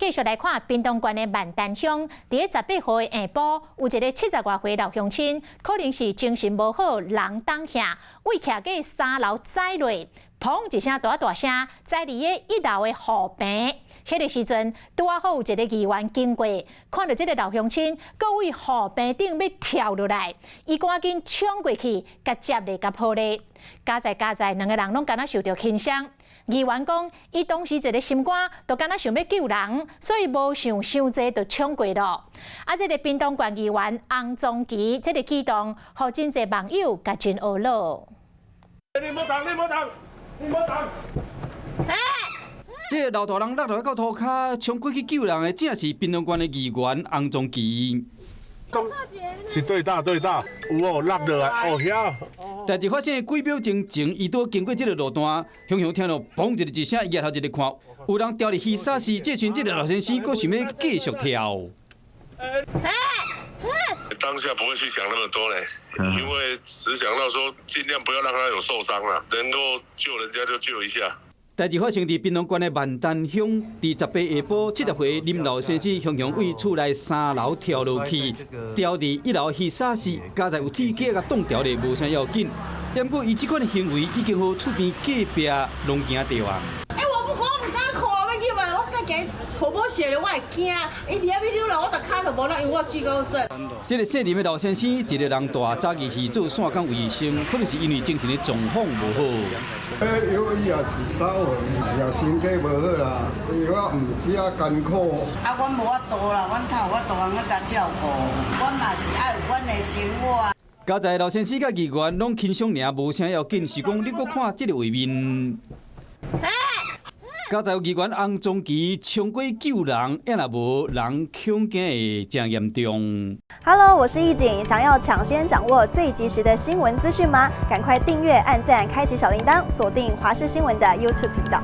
繼續來看屏東縣的萬丹鄉，佇咧18號的下晡，有一个70外歲老鄉親，可能是精神無好，人擋遐，為徛過三樓栽落，砰一聲大大聲，栽佇咧一樓的雨棚。彼个時陣，拄仔好有一个議員經過，看著這个老鄉親，閣為雨棚頂欲跳落來，伊趕緊衝過去，共接咧，共抱咧。佳哉佳哉，兩个人攏敢若受著輕傷。議員講，伊當時一个心肝，就敢若想欲救人，所以無想傷濟就衝過囉。啊，這个屏東縣議員洪宗基，這个舉動，予真濟網友共真懊惱。你莫動，你莫動，你莫動。這个老大人落落來到塗跤，衝過去救人的，正是屏東縣的議員洪宗基。是對大對大，有哦，落落來，哦遐。代誌發生的幾秒鐘前，伊拄經過這个路段，雄雄聽著砰一个一聲，伊抬頭一个看，有人掉佇魚沙時，這時這个老先生閣想欲繼續跳。當下不會去想那麼多嘞，因為只想到說盡量不要讓他有受傷啦，能夠救人家就救一下。代誌發生佇屏東縣的萬丹鄉，佇18下晡，70歲林老先生雄雄對厝內三樓跳落去，掉佇一樓魚沙時，佳哉有鐵架共擋牢咧，無啥要緊。毋過伊這款的行為已經予厝邊隔壁攏驚著啊！欸，我不我毋敢看，欲入來，我家己婆婆寫的，我會驚。伊佇遐欲溜來，我就跤就無力，因為我肌高症。這个姓林的老先生，一个人蹛，早期是做散工為生，可能是因為精神的狀況無好。欸，藥伊也是稍微也身體無好啦，因為我毋止啊艱苦。啊，阮無法度啦，阮較有法度通去共照顧，阮嘛是愛有阮的生活。佳哉老先生佮議員攏輕傷爾，無啥要緊，是講你閣看這个畫面。佳哉有議員洪宗基衝過救人，也若無人恐驚會誠嚴重。 Hello，我是易景，想要搶先掌握最及時的新聞資訊嗎？趕快訂閱、按讚、開啟小鈴鐺，鎖定華視新聞的 YouTube 頻道。